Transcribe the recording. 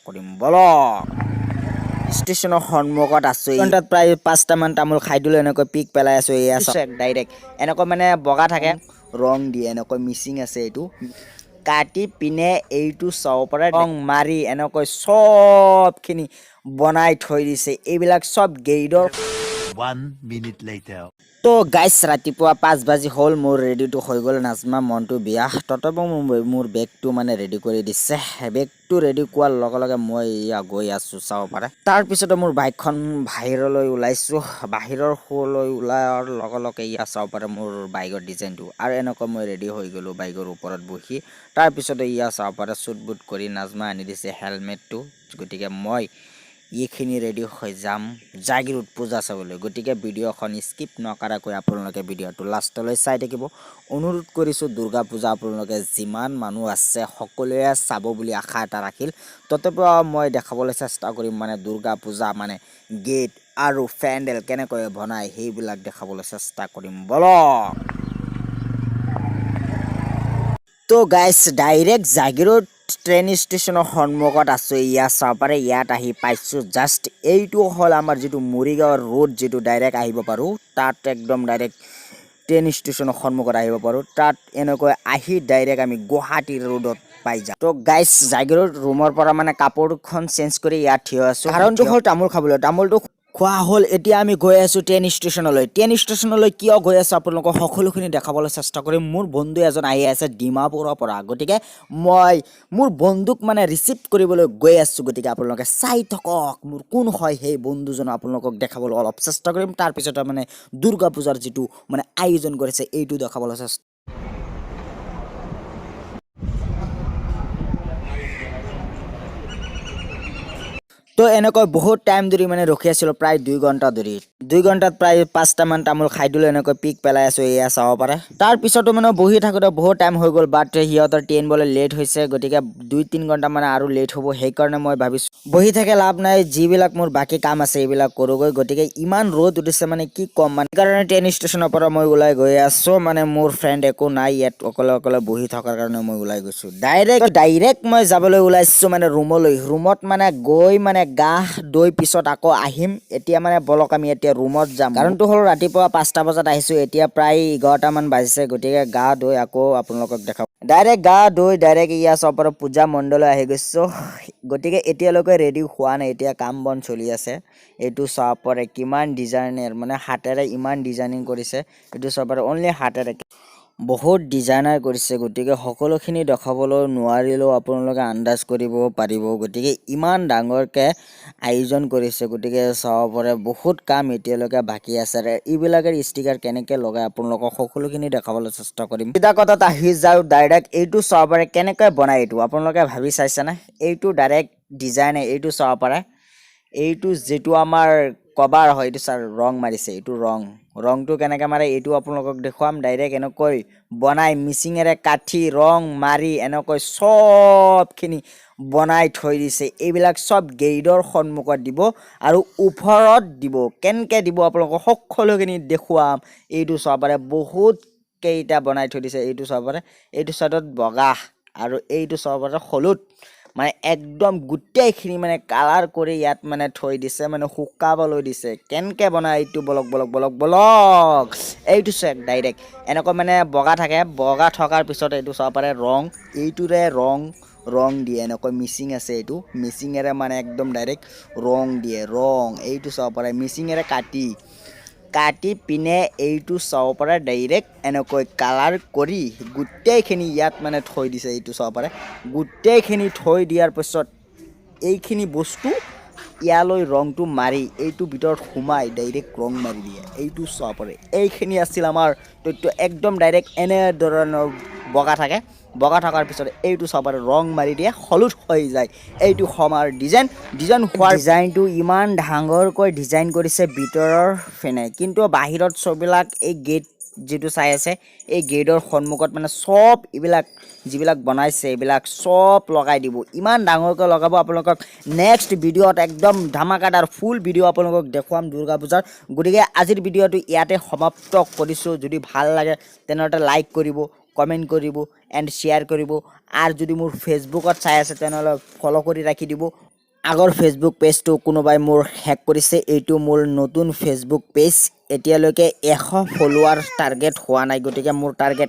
কৰিম। বলক, ষ্টেচনৰ সন্মুখত আছো। ঘণ্টাত প্ৰায় 5টামান তামোল খাই দিলোঁ। এনেকৈ পিক পেলাই আছো। এয়া ডাইৰেক্ট এনেকৈ মানে বগা থাকে, ৰং দিয়ে, এনেকৈ মিচিং আছে। এইটো কাটি পিনে এইটো চাব পাৰে, ৰং মাৰি এনেকৈ চবখিনি বনাই থৈ দিছে। এইবিলাক চব গেইডৰ। One minute later. তো গাইছ, ৰাতিপুৱা 5 বাজি হ'ল। মোৰ ৰেডিটো হৈ গ'ল। নাজমা মনটো বিয়া, তথাপিও মোৰ বেগটো মানে ৰেডি কৰি দিছে। বেগটো ৰেডি কোৱাৰ লগে লগে মই এয়া গৈ আছোঁ, চাব পাৰে। তাৰপিছতে মোৰ বাইকখন বাহিৰলৈ ওলাইছোঁ। বাহিৰৰ শুবলৈ ওলোৱাৰ লগে লগে ইয়া চাব পাৰে মোৰ বাইকৰ ডিজাইনটো। আৰু এনেকুৱা মই ৰেডি হৈ গ'লোঁ বাইকৰ ওপৰত বহি। তাৰপিছতে ইয়া চাব পাৰে, চুট বুট কৰি নাজমা আনি দিছে হেলমেটটো। গতিকে মই এইখিনি ৰেডি হৈ যাম জাগিৰোড পূজা চাবলৈ। গতিকে ভিডিঅ'খন স্কিপ নকৰাকৈ আপোনালোকে ভিডিঅ'টো লাষ্টলৈ চাই থাকিব অনুৰোধ কৰিছোঁ। দুৰ্গা পূজা আপোনালোকে যিমান মানুহ আছে সকলোৱে চাব বুলি আশা এটা ৰাখিল। তথাপিও মই দেখাবলৈ চেষ্টা কৰিম, মানে দুৰ্গা পূজা মানে গেট আৰু পেণ্ডেল কেনেকৈ বনায়, সেইবিলাক দেখাবলৈ চেষ্টা কৰিম। বলক। তো গাইছ, ডাইৰেক্ট জাগিৰোড ট্ৰেইন ষ্টেচনৰ সন্মুখত আছোঁ। ইয়াত চাব পাৰে, ইয়াত আহি পাইছোঁ জাষ্ট। এইটো হ'ল আমাৰ যিটো মৰিগাঁৱৰ ৰোড, যিটো ডাইৰেক্ট আহিব পাৰোঁ তাত, একদম ডাইৰেক্ট ট্ৰেইন ষ্টেচনৰ সন্মুখত আহিব পাৰোঁ। তাত এনেকৈ আহি ডাইৰেক্ট আমি গুৱাহাটী ৰোডত পাই যাম। তো গাইছ, জাগিৰোড ৰুমৰ পৰা মানে কাপোৰখন চেঞ্জ কৰি ইয়াত থিয় আছোঁ। কাৰণটো হ'ল তামোল খাবলৈ। তামোলটো খোৱা হ'ল। এতিয়া আমি গৈ আছোঁ ট্ৰেইন ষ্টেচনলৈ। ট্ৰেইন ষ্টেচনলৈ কিয় গৈ আছোঁ, আপোনালোকক সকলোখিনি দেখাবলৈ চেষ্টা কৰিম। মোৰ বন্ধু এজন আহি আছে ডিমাপুৰৰ পৰা। গতিকে মই মোৰ বন্ধুক মানে ৰিচিভ কৰিবলৈ গৈ আছোঁ। গতিকে আপোনালোকে চাই থাকক, মোৰ কোন হয় সেই বন্ধুজন, আপোনালোকক দেখাবলৈ অলপ চেষ্টা কৰিম। তাৰপিছতে মানে দুৰ্গা পূজাৰ যিটো মানে আয়োজন কৰিছে, এইটো দেখাবলৈ চেষ্টা। তো এনেকৈ বহুত টাইম ধৰি মানে ৰখি আছিলোঁ, প্ৰায় 2 ঘণ্টা ধৰি। 2 ঘণ্টাত প্ৰায় 5টামান তামোল খাই দিলোঁ। এনেকৈ পিক পেলাই আছোঁ, এয়া চাব পাৰে। তাৰপিছতো মানে বহি থাকোঁতে বহুত টাইম হৈ গ'ল। বাট সিহঁতৰ ট্ৰেইন বোলে লেট হৈছে। গতিকে 2-3 ঘণ্টা মানে আৰু লেট হ'ব। সেইকাৰণে মই ভাবিছোঁ বহি থাকে লাভ নাই, যিবিলাক মোৰ বাকী কাম আছে এইবিলাক কৰোঁগৈ। গতিকে ইমান ৰ'দ উঠিছে, মানে কি ক'ম মানে, সেইকাৰণে ট্ৰেইন ষ্টেচনৰ পৰা মই ওলাই গৈ আছোঁ। মানে মোৰ ফ্ৰেণ্ড একো নাই ইয়াত, অকলে অকলে বহি থকাৰ কাৰণে মই ওলাই গৈছোঁ। ডাইৰেক্ট ডাইৰেক্ট মই যাবলৈ ওলাইছোঁ মানে ৰুমলৈ। ৰুমত মানে গৈ মানে গা ধুই পিছত আকৌ আহিম। এতিয়া মানে বলক, আমি এতিয়া ৰুমত যাম। কাৰণটো হ'ল ৰাতিপুৱা 5টা বজাত আহিছোঁ, এতিয়া প্ৰায় 11টামান বাজিছে। গতিকে গা ধুই আকৌ আপোনালোকক দেখাম। ডাইৰেক্ট গা ধুই ডাইৰেক্ট ইয়াৰ চপৰ পূজা মণ্ডললৈ আহি গৈছোঁ। গতিকে এতিয়ালৈকে ৰেডি হোৱা নাই, এতিয়া কাম বন চলি আছে। এইটো চাব পাৰে, কিমান ডিজাইনাৰ, মানে হাতেৰে ইমান ডিজাইনিং কৰিছে। এইটো চাব পাৰে, অনলি হাতেৰে বহুত ডিজাইনাৰ কৰিছে। গতিকে সকলোখিনি দেখাবলৈ নোৱাৰিলেও আপোনালোকে আন্দাজ কৰিব পাৰিব। গতিকে ইমান ডাঙৰকৈ আয়োজন কৰিছে। গতিকে চাব পাৰে, বহুত কাম এতিয়ালৈকে বাকী আছে। এইবিলাকৰ ষ্টিকাৰ কেনেকৈ লগাই, আপোনালোকক সকলোখিনি দেখাবলৈ চেষ্টা কৰিম। চিধা কথাত আহি যাওঁ ডাইৰেক্ট। এইটো চাব পাৰে, কেনেকৈ বনায় এইটো আপোনালোকে ভাবি চাইছেনে? এইটো ডাইৰেক্ট ডিজাইনে। এইটো চাব পাৰে, এইটো যিটো আমাৰ কভাৰ হয়, এইটো ছাৰ ৰং মাৰিছে। এইটো ৰংটো কেনেকৈ মাৰে, এইটো আপোনালোকক দেখুৱাম। ডাইৰেক্ট এনেকৈ বনাই, মিচিঙেৰে কাঠি ৰং মাৰি এনেকৈ চবখিনি বনাই থৈ দিছে। এইবিলাক চব গেইডৰ সন্মুখত দিব আৰু ওপৰত দিব। কেনেকৈ দিব, আপোনালোকক সকলোখিনি দেখুৱাম। এইটো চাব পাৰে, বহুত কেইটা বনাই থৈ দিছে। এইটো চাব পাৰে, এইটো চাইডত বগা আৰু এইটো চাব পাৰে হলুদ, মানে একদম গোটেইখিনি মানে কালাৰ কৰি ইয়াত মানে থৈ দিছে, মানে শুকাবলৈ দিছে। কেনেকৈ বনায় এইটো, বলক বলক বলক বলক। এইটো চাওক, ডাইৰেক্ট এনেকৈ মানে বগা থাকে। বগা থকাৰ পিছত এইটো চাব পাৰে, ৰং, এইটোৰে ৰং দিয়ে। এনেকৈ মিচিং আছে, এইটো মিচিঙেৰে মানে একদম ডাইৰেক্ট ৰং দিয়ে ৰং। এইটো চাব পাৰে, মিচিঙেৰে কাটি কাটি পিনে এইটো চাব পাৰে, ডাইৰেক্ট এনেকৈ কালাৰ কৰি গোটেইখিনি ইয়াত মানে থৈ দিছে। এইটো চাব পাৰে, গোটেইখিনি থৈ দিয়াৰ পিছত এইখিনি বস্তু ইয়ালৈ ৰংটো মাৰি এইটো ভিতৰত সোমাই ডাইৰেক্ট ৰং মাৰি দিয়ে। এইটো চাব পাৰে, এইখিনি আছিল আমাৰ তথ্য। একদম ডাইৰেক্ট এনেধৰণৰ বগা থাকে। বগা থকাৰ পিছত এইটো চাব পাৰে, ৰং মাৰি দিয়ে, হলুদ হৈ যায়। এইটো সমাৰ ডিজাইন। ডিজাইন হোৱাৰ ডিজাইনটো ইমান ডাঙৰকৈ ডিজাইন কৰিছে ভিতৰৰ ফেনে, কিন্তু বাহিৰত চববিলাক এই গেট যিটো চাই আছে, এই গেটৰ সন্মুখত মানে চব এইবিলাক যিবিলাক বনাইছে, এইবিলাক চব লগাই দিব। ইমান ডাঙৰকৈ লগাব। আপোনালোকক নেক্সট ভিডিঅ'ত একদম ধামাকাদাৰ ফুল ভিডিঅ' আপোনালোকক দেখুৱাম দুৰ্গা পূজাৰ। গতিকে আজিৰ ভিডিঅ'টো ইয়াতে সমাপ্ত কৰিছোঁ। যদি ভাল লাগে তেনেহ'লে লাইক কৰিব। কমেণ্ট কৰিব এণ্ড শ্বেয়াৰ কৰিব। আৰু যদি মোৰ ফেচবুকত চাই আছে, তেনেহ'লে ফ'ল' কৰি ৰাখি দিব। আগৰ ফেচবুক পেজটো কোনোবাই মোৰ হেক কৰিছে। এইটো মোৰ নতুন ফেচবুক পেজ। এতিয়ালৈকে 100 ফলোৱাৰ টাৰ্গেট হোৱা নাই, গতিকে মোৰ টাৰ্গেট